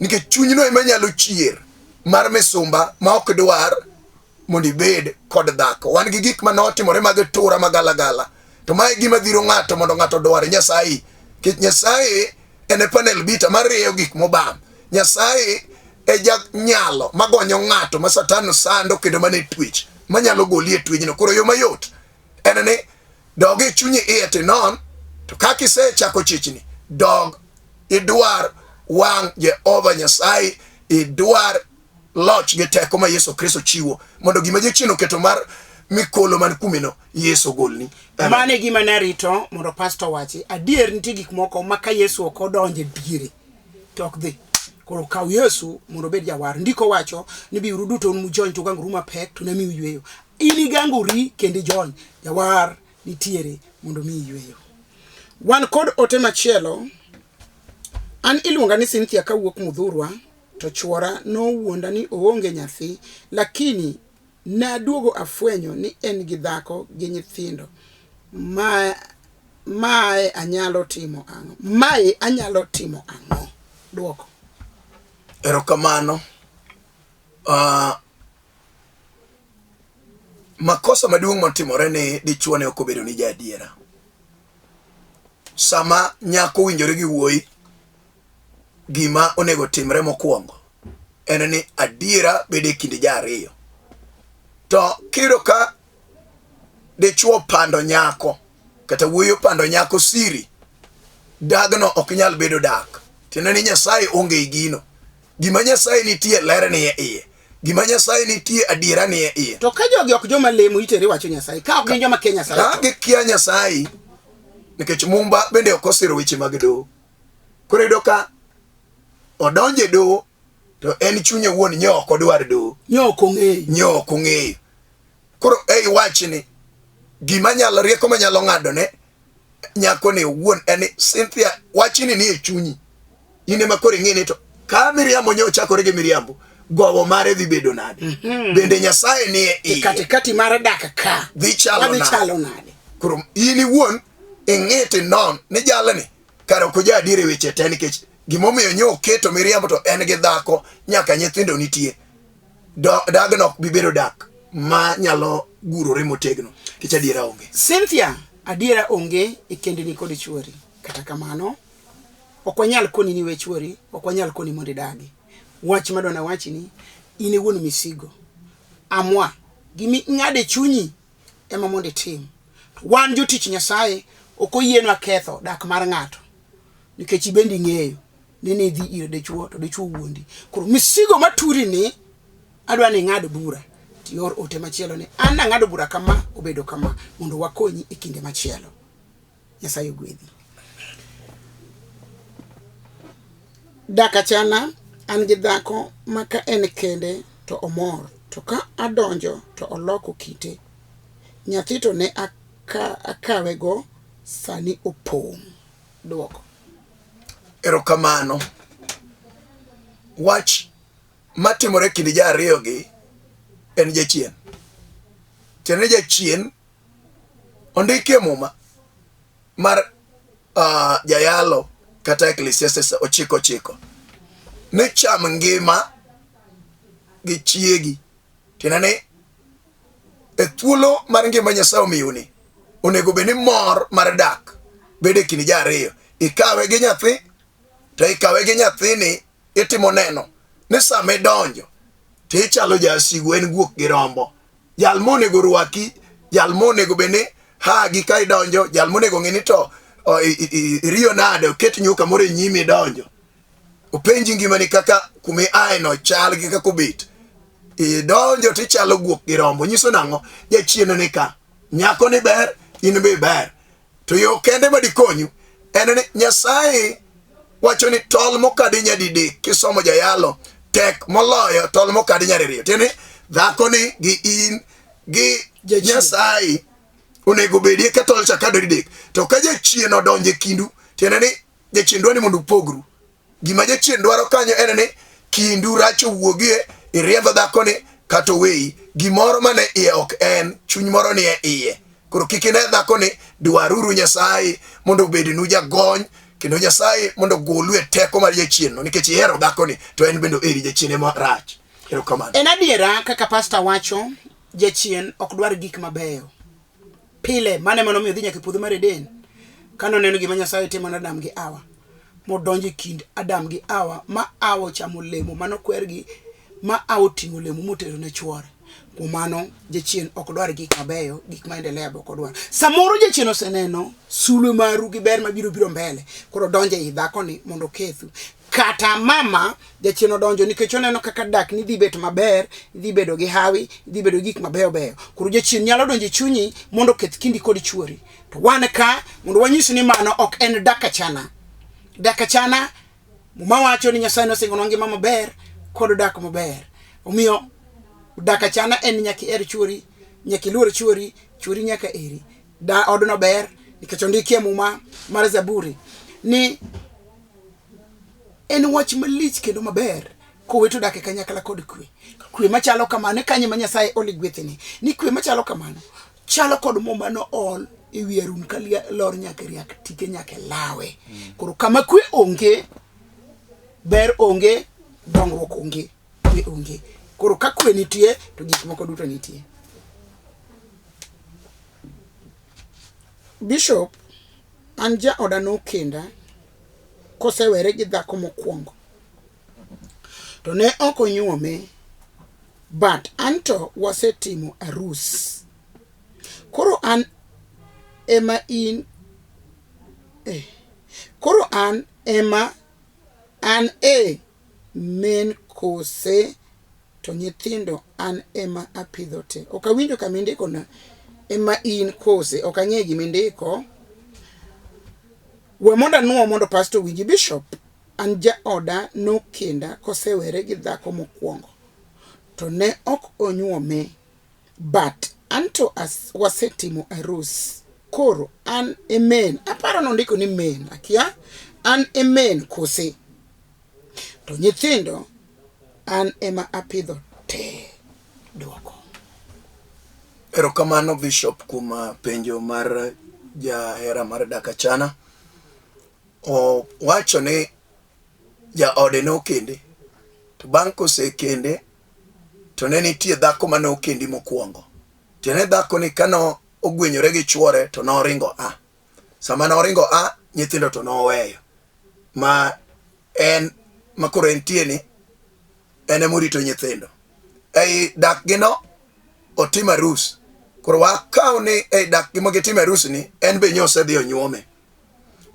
nikech chunyno ema nyalo chier mar misumba ma ok dwar mondo ibed kod dhako. Wan gi gik ma notimore mag tura magalagala. To mae gima dhiro ng'ato mondo ng'ato odwar Nyasaye. Nikech Nyasaye en e panel bita mar rieyo gik mobam. Nyasaye e janyalo magonyo ng'ato ma Satan sando kendo mane twech manyalo goli e twejno. Koro yo mayot en ni dog e chunyi iye tinon, to kaka isechako chichni, dog idwar wang' Jehova Nyasaye, idwar loch gi teko ma Yesu Kristo chiwo mondo gima jachien oketo mar mikolo man kumino Yesu ogolni. Mano e gima ne arito mondo pastor wachi. Adier nitie gik moko ma ka Yesu ok odonjo e diere to ok dhi. Koro kaw Yesu mondo obed jawar. Ndiko wacho ni biuru duto un mujony to ugangoru mapek to namiu yweyo. In igangori kendo ijony. Jawar nitiere mondo omiyi yweyo. Wan kod ote machielo. An iluonga ni Cynthia kawuok Mudhurwa to chuora nowuonda ni oonge nyathi lakini naduogo afwenyo ni en gi dhako gi nyithindo. Ma mae anyalo timo ang'o? Mae anyalo timo ang'o? Duoko. Erokamano. Makosa maduong' motimore ni dichuo ne ok obedo ni jaadiera. Sama nyako winjore gi wuoyi, gima onego timre mokwongo en ni adiera bedo e kind ji ariyo. To kiyudo ka dichuo opando nyako kata wuoyi opando nyako siri, dagno ok nyal bedo dak. Tiende ni Nyasaye onge e gino. Gima Nyasaye nitie ler ni e iye. Gima Nyasaye nitie adiera ni e iye. To ka jogi ok joma lemo itere wacho Nyasaye, ka ok gin joma kia Nyasaye. Ka gikia Nyasaye, nikech Mumba bende ok osiro weche mag doho. Koro iyudo ka odonjo e doho to en chunye wuon nyo ok odwar doho. Nyo ok ong'eyo. Nyo ok ong'eyo. Koro ei wachni, gima nyalo rieko manyalo ng'ado ne nyako ni owuon en ni Cynthia, wachni ni e chunyi. In ema koro ing'e ni to ka miriambo nyo ochakore gi miriambo, gowo mare dhi bedo nade? Mm -hmm. Bende Nyasaye ni e iye. Katikati mar dak ka. Dhi chalo nade? Chalo nade? Koro in iwuon ing'e tinon ni jalni kare ok oja adier e weche te nikech gimomiyo nyo oketo miriambo to en gi dhako nyaka nyithindo nitie. Dagno ok bi bedo dak ma nyalo gurore motegno nikech adiera onge. Cynthia, adiera onge e kendni kod chwori. Kata kamano, ok wanyal koni ni we chwori, ok wanyal koni mondo idagi. Wach madwa nawachi ni in e wuon misigo. Amwa, gima ing'ado e chunyi ema mondo itim. Wan jotich Nyasaye ok oyienwa ketho dak mar ng'ato nikech ibende ing'eyo ni nidhi ir dichuo to dichuo wuondi. Koro misigo maturi ni adwa ni ing'ad bura tior ote machielo ni an nang'ado bura kama obedo kama mondo wakonyi e kinde machielo. Nyasaye ogwedhi. Dak achana an gi dhako ma ka en kende to omor to ka adonjo to oloko kite. Nyathi to ne akawego sani opong'. Duoko. Erokamano. Wach matimore e kind ji ariyogi en jachien. Tiende ni jachien ondiki e muma mar jayalo kata Ecclesiastes 9:9 ni cham ngima gi chiegi. Tiende ni e thuolo mar ngima Nyasaye omiyoni onego bed ni mor mar dak bedo e kind ji ariyo. Ikawe gi nyathi to ikawe gi nyathini itimo neno ni sama idonjo to ichalo jasigu en guok gi rombo. Jal monego rwaki, jal monego bed ni hagi ka idonjo, jal monego ng'e ni to iriyo nade, oket nyuka moro e nyimi idonjo. Openji ngimani kaka kuma iae no chal gi kaka obet. Idonjo to ichalo guok gi rombo. Nyiso nang'o? Jachien ni ka. Nyako ni ber, in be iber. To yo kende ma dikonyu en ni Nyasaye wacho ni tol mokadi nyadidek kisomo jayalo tek moloyo tol mokadi nyadiriyo. Tiende ni dhako ni gi in gi Nyasaye onego bedie ka tol cha kado didek. To ka jachien odonjo e kindu, tiende ni jachien dwaro ni mondo upogru. Gima jachien dwaro kanyo en ni kindu rach owuogie, iriemb dhakoni kata oweyi. Gimoro mane iye ok en, chuny moro nie iye. Koro kik ine dhakoni, dwaruru Nyasaye mondo obednu jagony kendo Nyasaye mondo ogolu e teko mar jachien no nikech ihero dhakoni to en bende oheri jachien ema rach. Erokamano. En adiera kaka pasta wacho, Jachien ok dwar gik mabeyo. Pile mano ema nomiyo odhi nyaka e puodho mar Eden. Kane oneno gima Nyasaye timo ne Adam gi Hawa, modonjo e kind Adam gi Hawa ma Hawa ochamo olemo mane okwergi ma Hawa oting'o olemo motero ne chwore. Kuom mano jachien ok dwar gik mabeyo, gik ma endelea be ok odwar. Samoro jachien oseneno sulwe maru gi ber mabiro biro mbele, koro odonjo ei dhakoni mondo okethu. Kata mama jachien odonjo nikech oneno kaka dak ni dhi bet maber, idhi bedo gi hawi, idhi bedo gi gik mabeyo beyo. Koro jachien nyalo donjo e chunyi mondo oketh kindi kod chuori. To wan ka mondo wanyis ni mano ok en dak achana. Dak achana Muma wacho ni Nyasaye nosingonwa ngima maber kod dak maber. Omiyo dak achana en nyaka iher chuori, nyaka iluor chuori, chuori nyaka eri. Da odno ber nikech ondikie Muma mar Zaburi ni en wach malich kendo maber kowete odak e kanyakla kod kwe. Kwe machalo kamano e kanye ma Nyasaye oli gwethni. Ni kwe machalo kamano chalo kod mo mane ool e wi Harun ka lor nyaka e riak tike nyaka e lawe. Koro kama kwe onge, ber onge, dongruok onge, kwe onge. Koro ka kwe nitie to gik moko duto nitie. Bishop, an jaoda nokenda kosewere gi dhako mokwongo. To ne ok onyuome but anto wasetimo arus. Koro an ema in eh, koro an ema an e men kose to nyithindo an ema apidho te. Ok awinjo kama indiko na ema in kose, ok ang'eyo gima indiko. We mondo anuo mondo pastor owinji. Bishop, an jaoda nokenda kosewere gi dhako mokwongo to ne ok onyuome but anto as wasetimo arus koro an e men aparo nondiko ni men akia an e men kose to nyithindo an ema apidho te duoko Erokamano Bishop kuom penjo mar jahera mar Dakachana. Owacho ni jaode nokende to bang' kosekende to ne nitie dhako mane okendi mokwongo. Tiende dhakoni kane ogwenyore gi chuore to noringo a. Sama noringo a, nyithindo to noweyo. Ma en ma koro entie ni en emorito nyithindo. Ei dak gi no otim arus. Koro wakaw ni ei dak gi ma gitimo arus ni en be nyosedhi onyuome.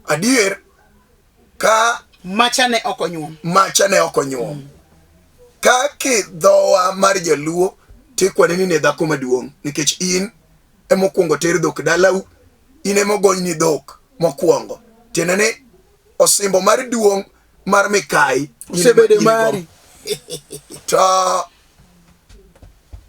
Adier ka macha ne ok onyuom. Macha ne ok onyuom. Ka kidhowa mar jaluo tikwane ni ne dhako maduong' nikech in emokwongo ter dhok dalau, in emogonyni dhok mokwongo. Tiende ni osimbo mar duong' mar mikayi osebedo mari. To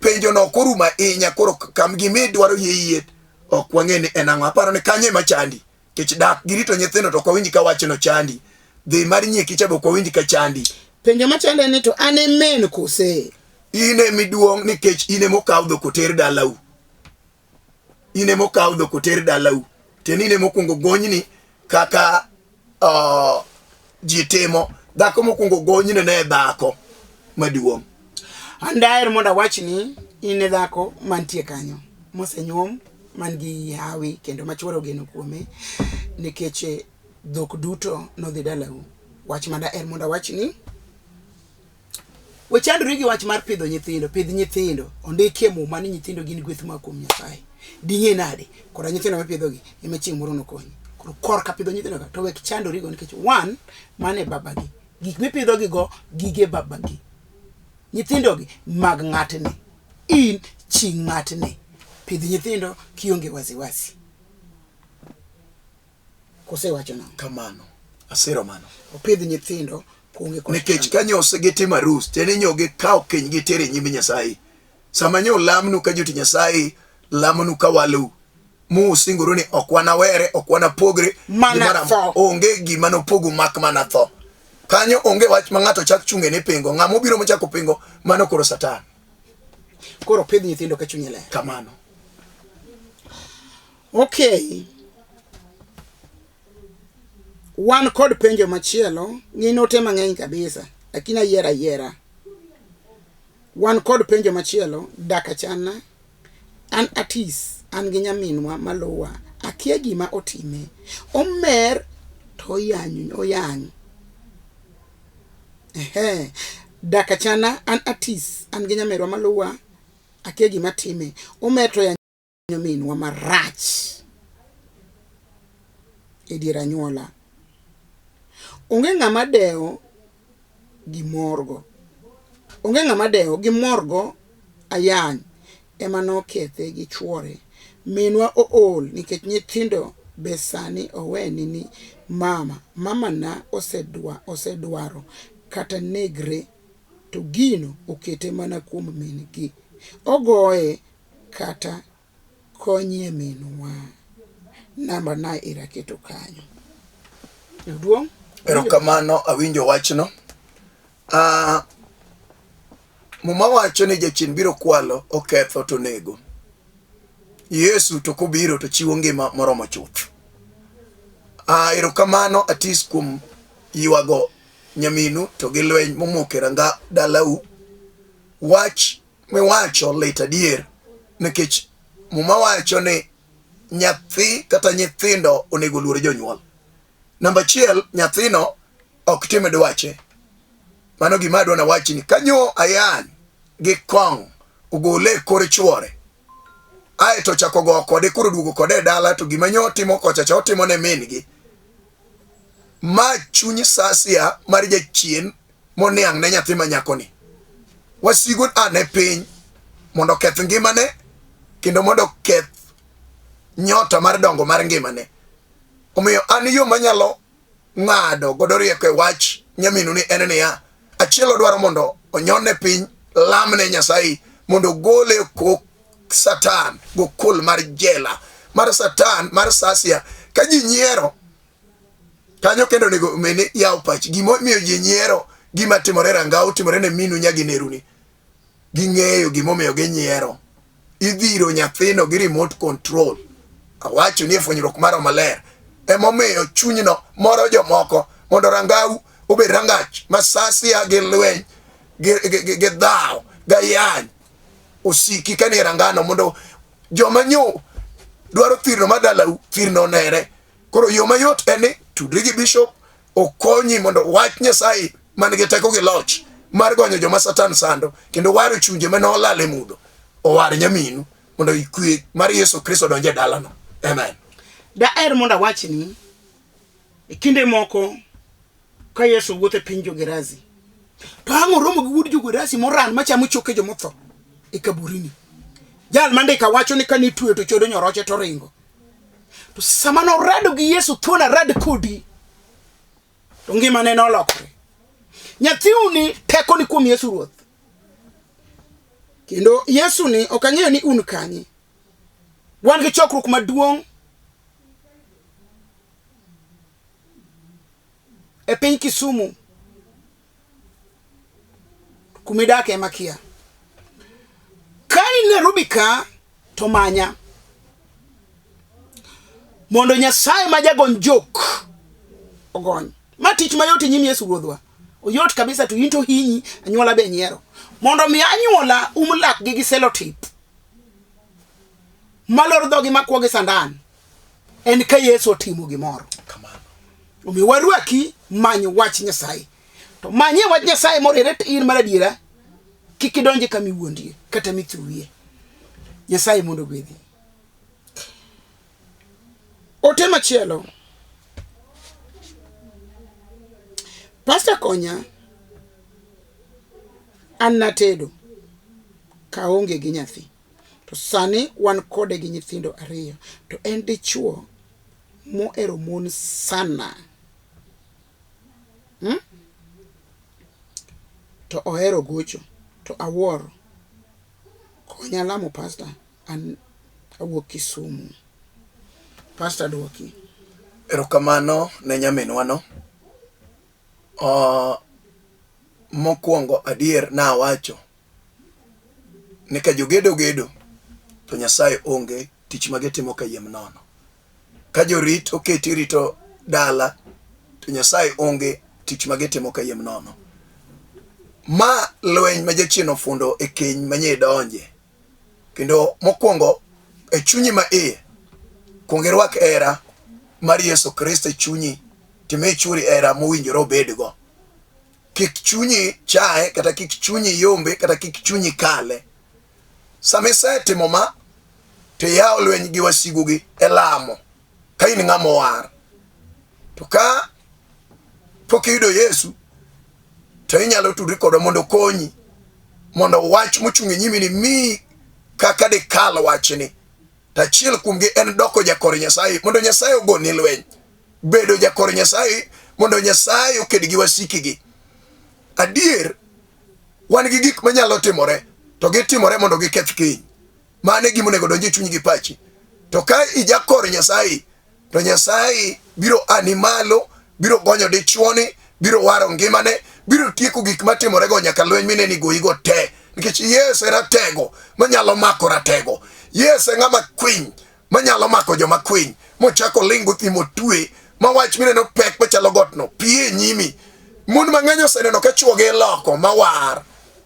penjo no ok orumo ahinya koro kam gima idwaro yie yie ok wang'e ni en ang'o. Aparo ni kanyo ema chandi. Nikech dak gi rito nyithindo to ok wawinj ka wachno chandi. Dhi mar nyieki cha be ok wawinj ka chandi. Penjo machande ni to an e men kose? In ema iduong' nikech in ema okaw dhok oter dalau. In ema okaw dhok oter dalau. Tiende in ema okwongo gonyni kaka uh, ji timo. Dhako mokwongo gonyne ne dhako maduong'. An daher mondo awachni in e dhako mantie kanyo mosenyuom man gi hawi kendo ma chuore ogeno kuome nikech eh, dhok duto nodhi dalau. Wach ma daher mondo awachni we chandri gi wach mar pidho nyithindo, pidh nyithindo. Ondikie muma ni nyithindo gin gweth moa kuom Nyasaye. Ding'e nade koda nyithindo mipidhogi ema chieng' moro nokonyi. Koro korka pidho nyithindo ka to wek chandorigo nikech one, mano e babagi. Gik mipidhogigo gige babagi. Nyithindogi mag ng'atni. In chi ng'atni. Pidh nyithindo kionge wasiwasi. Kosewacho nang'o? Kamano. Asiro mano. Opidh nyithindo kuonge kod Nikech ka nyo gitimo arus, tiende ni nyo gikawo keny gitero e nyim Nyasaye. Sama nyo lamnu ka jotich Nyasaye lamonu ka walou, musingoru ni ok wanawere, ok wanapogre, Mana gimoro am- tho. onge gima nopogu mak mana tho. Kanyo onge wach ma ng'ato chak chunge ni pingo. Ng'ama obiro mochako pingo, mano koro Satan. Koro pidh nyithindo ka chunyi ler. Kamano. Okay. Wan kod penjo machielo, gin ote mang'eny kabisa, lakini ayiero ayiera. Wan kod penjo machielo, dak achana. An Atis, an gi nyaminwa maluwa, akia gima otime. Omer to oyany, oyany. Ehe. Dak achana, an Atis, an gi nyamerwa maluwa, akia gima time. Omer to oyanyo minwa marach e dier anyuola. Onge ng'ama dewo gimorgo. Onge ng'ama dewo gimorgo ayany ema nokethe gi chuore. Minwa ool nikech nyithindo be sani oweni ni mama. Mama na osedwa, osedwaro kata negre to gino okete mana kuom min gi. Ogoye kata konyie minwa. Namba na ira keto kanyo. Jaduong'. Erokamano, awinjo wachno. Uh, Muma wacho ni jachien biro kwalo, oketho to nego. Yesu to kobiro to chiwo ngima moromo chuth. Ah, erokamano Atis kuom ywago nyaminu to gi lweny momoko e ranga dalau. Wach miwacho lit adier nikech Muma wacho ni nyathi kata nyithindo onego oluor jonyuol. Namba achiel, nyathino ok tim dwache. Mano gima adwa nawachni. Kanyo ayany gi kong' ogole e kor chuore ae to ochako go kode koro duogo kode e dala to gima nyo otimo kocha cha otimo ne min gi. Ma chuny sasia mar jachien moniang' ne nyathi ma nyakoni. Wasigu a ne piny mondo oketh ngimane kendo mondo oketh nyota mar dongo mar ngimane. Omiyo an yo manyalo ng'ado godo rieko e wach nyaminu ni en niya, achiel odwaro mondo onyone piny, lamne Nyasaye mondo ogole kok Satan gokol mar jela mar Satan mar sasia ka ji nyiero kanyo kendo onego meni yaw pach gimomiyo ji nyiero gima timore rangau timore ne minu nyagi neruni ging'eyo gimomiyo ginyiero. Idhiro nyathino gi remote control. Awacho ni e fwenyruok mar maler. Emomiyo chunyno moro jomoko mondo rangau obed rangach ma sasia gi lweny gi dhaw gayany osiki ka nie rangano mondo joma nyo dwaro thirno mar dalau thirno onere. Koro yo mayot en ni tudri gi bishop okonyi mondo wach Nyasaye man gi teko gi loch mar gonyo joma Satan sando kendo waro chunje mane olal e mudho owar nyaminu mondo kwe mar Yesu Kristo odonj e dalano. Amen. Daher mondo awachni e kinde moko ka Yesu wuotho e piny jo-Gerasi to ang' oromo gi wuod jo-Gerasi moran machamo choke jomotho e kaburini. Jal mandika wacho ni kane itweyo to chodo nyoroche to ringo. To sama norado gi Yesu thuon arad kodi to ngimane nolokore. Nyathiuni teko ni kuom Yesu Ruoth. Kendo Yesu ni ok ang'eyo ni un kanye. Wan gi chokruok maduong' e piny Kisumu kumidake ema kia. Ka in Nairobi ka to manya mondo Nyasaye ma jagony jok ogony. Ma tich mayot e nyim Yesu Ruodhwa. Oyot kabisa to in to hinyi, anyuola be nyiero. Mondo mi anyuola um lakgi gi selotip malor dhogi makwo gi sandan en ka Yesu otimo gimoro. Kamano. Omiyo warwaki manyo wach Nyasaye. To manye wach Nyasaye moriere tir mar adiera, kik idonje kama iwuondie kata mithuwie. Nyasaye mondo ogwedhi. Ote machielo. Pastor konya an natedo kaonge gi nyathi to sani wan kode gi nyithindo ariyo to en dichuo mohero mon sana. Hmm? To ohero gocho to awuoro. Konya lamo pastor an awuok Kisumu. Pastor dwoki. Erokamano ne nyaminwano. Mokwongo adier nawacho ni ka jogedo gedo to Nyasaye onge tich ma gitimo kayiem nono. Ka jorit oketi rito dala to Nyasaye onge tich ma gitimo kayiem nono. Ma lweny ma jachien ofundo e keny ma nye donje. Kendo mokwongo e chunyi ma iye, kuong irwak hera mar Yesu Kristo e chunyi, timi chwori hera mowinjore obedgo. Kik chunyi chaye, kata kik chunyi yombe, kata kik chunyi kale. Sama isetimo ma, to iyawo lweny gi wasigugi e lamo, ka in ng'ama owar. To ka pok iyudo Yesu, to inyalo tudri kodwa mondo okonyi, mondo wach mochung' e nyimi ni miyi kaka dikal wachni. To achiel kuomgi en doko jakor Nyasaye, mondo Nyasaye ogoni lweny. Bedo jakor Nyasaye mondo Nyasaye oked gi wasikigi. Adier, wan gi gik manyalo timore, to gitimore mondo giketh keny. Mano e gima onego donj e chunyi gi pachi. To ka ijakor Nyasaye, to Nyasaye biro ani malo, biro gonyo dichuoni, biro waro ngimane, biro tieko gik matimorego nyaka lweny mineni goyigo te. Nikech Yesu e ratego manyalo mako ratego. Yesu e ng'ama kwiny manyalo mako joma kwiny, mochako ling othi motwe, ma wach mineno pek machalo gotno pie e nyimi. Mon mang'eny oseneno ka chwogi iloko mawar,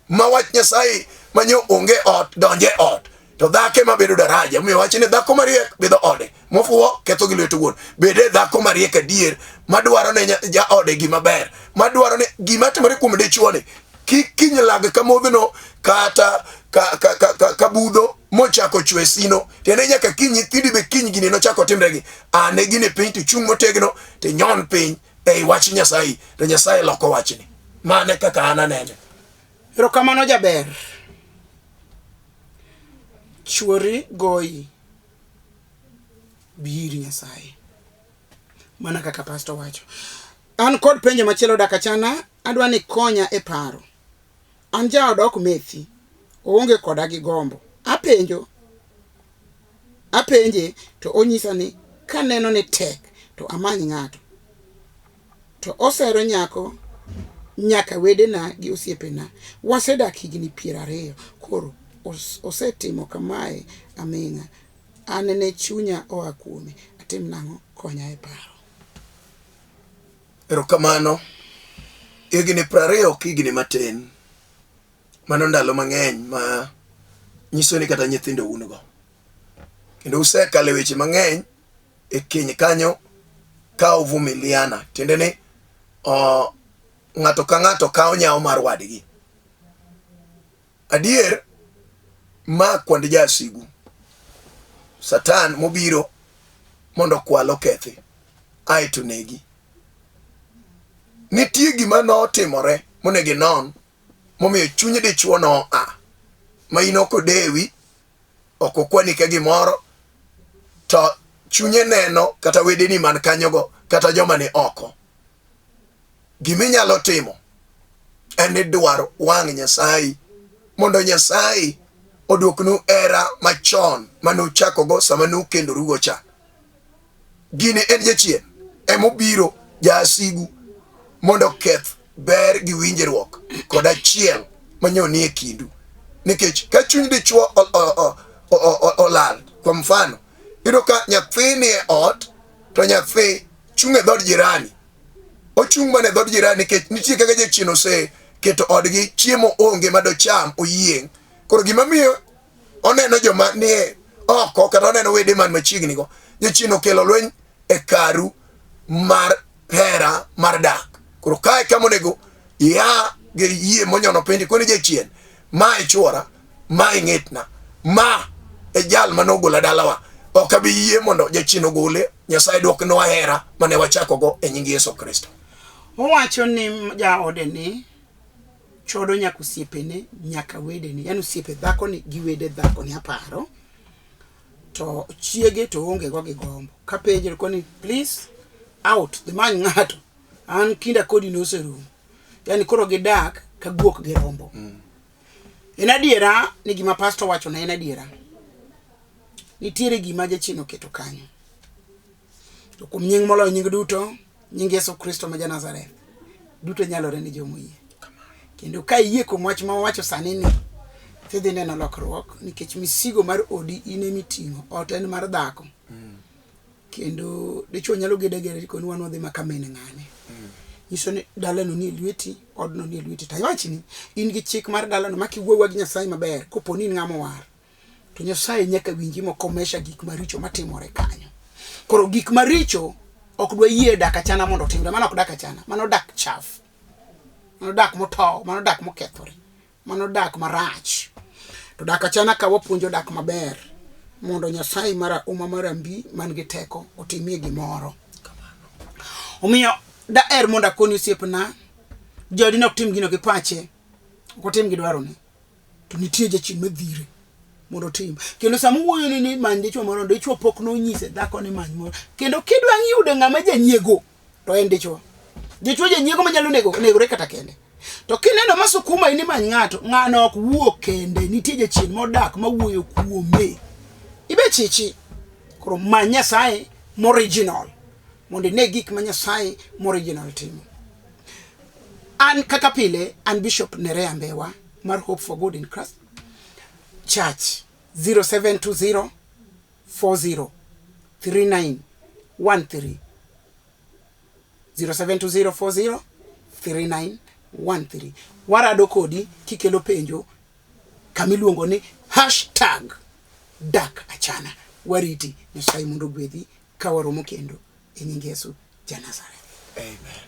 ma wach Nyasaye manyo onge ot donje ot to dhako ema bedo daraja. Omiyo wach ni dhako mariek bidho ode, mofuwo ketho gi lwete owuon. Bede dhako mariek adier madwaro ne jaode gima ber, madwaro ne gima timore kuom dichuo ni kik kiny lag ka modhno kata ka, ka, ka, ka, ka budho mochako chwe sino. Tiende nyaka kiny nyithindi be kiny gini nochako timregi. Ane gini piny to chung' motegno to inyon piny ei wach Nyasaye to Nyasaye loko wachni. Mane kaka an anene. Erokamano jaber. Chuori goyi. Bi ir Nyasaye. Mana kaka pastor wacho. An kod penjo machielo dak achana, adwa ni konya e paro. An jaoda ok methi, oonge koda gi gombo. Apenjo, apenje to onyisa ni kaneno ni tek to amany ng'ato. To osero nyako nyaka wedena gi osiepena. Wasedak higni 20 koro osetimo kamae aming'a. An ne chunya oa kuome. Atim nang'o? Konya e paro. Erokamano. Higni 20 ok higni matin. Mano ndalo mang'eny ma nyiso ni kata nyithindo un go. Kendo usekalo e weche mang'eny e keny kanyo ka uvumiliana. Tiende ni ng'ato ka ng'ato kawo nyawo mar wadgi. Adier, ma kwand jasigu. Satan mobiro mondo okwal okethi, ae to negi. Nitie gima notimore monego inon momiyo chuny dichwo noa ma in ok odewi, ok okwani ka gimoro, to chunye neno kata wedeni man kanyogo kata joma ni oko. Gima inyalo timo en ni dwar wang' Nyasaye mondo Nyasaye oduoknu hera machon mane uchakogo sama nukendorugo cha. Gini en jachien emobiro jasigu mondo oketh ber gi winjruok kod achiel manyo nie kindu. Nikech ka chuny dichwo olal, kwa mfano, iyudo ka nyathi nie ot to nyathi chung' e dhood jirani. Ochung' mana e dhood jirani nikech nitie kaka jachien oseketo odgi, chiemo onge ma docham oyieng'. Koro gima miyo oneno joma nie oko kata oneno wede man machiegni go, jachien okelo lweny e karu mar hera mar dak. Koro kae kama onego ia gi yie monyono piny koni jachien, ma e chuora, ma e ng'etna, ma e jal mane ogola dalawa. Ok abi yie mondo jachien ogole. Nyasaye duoknwa hera mane wachakogo e nying Yesu Kristo. Owacho ni jaode ni chodo nyaka osiepene nyaka wedene, yani osiepe dhakoni gi wede dhakoni aparo, to chiege to onge go gi gombo. Kapenje koni please out, dhi many ng'ato, an kinda kodi noserumo. Yani koro gidak ka guok gi rombo. En adiera ni gima pastor wacho na en adiera. Nitiere gima jachien oketo kanyo. To kuom nying moloyo nying duto, nying Yesu Kristo ma ja-Nazareth, duto nyalore ni joma oyie. Kendo ka iyie kuom wach ma wawacho sani ni, tidhi neno lokruok nikech misigo mar odi in ema iting'o, ot en mar dhako. Kendo dichuo nyalo gedo ageda tikoni wan wadhi maka min ng'ane. Nyiso ni dalano nie lweti, odno nie lweti. To awachni, in gi chik mar dalano ma kiwuowa gi Nyasaye maber, kopo ni in ng'ama owar, To Nyasaye nyaka winji mokomesha gik maricho matimore kanyo. Koro gik maricho ok dwa yie dak achana mondo otimre. Mano ok dak achana, mano dak chaf. Mano dak motow, mano dak mokethore, mano dak marach. To dak achana ka wapuonjo dak maber mondo Nyasaye mara uma mar ambi man gi teko otimie gimoro. Omiyo daher mondo akoni osiepna, jaodi ne ok tim gino gi pache, ok otim gi dwarone. To nitie jachien madhire mondo otim. Kendo sama owuoyo ni ni many dichwo moro, dichwo pok nonyise dhako ni many moro. Kendo kidwa yudo ng'ama janyiego, to en dichwo. Dichwo janyiego manyalo nego negore kata kende. To kineno ma sukuma ini many ng'ato, ng'ano ok wuo kende, nitie jachien modak mawuoyo kuome. Ibe chichi. Koro many Nyasaye moriginal mondo ine gik ma Nyasaye moriginal timo. An kaka pile, an Bishop Nerea Mbewa mar Hope for Good in Christ Church 0720 40 39 13 0720 40 39 13. Warado kodi kikelo penjo kamiluongo ni hashtag dak achana. Wariti, Nyasaye mondo ogwedhi ka waromo kendo e nying Yesu ja Nazareth. Amen.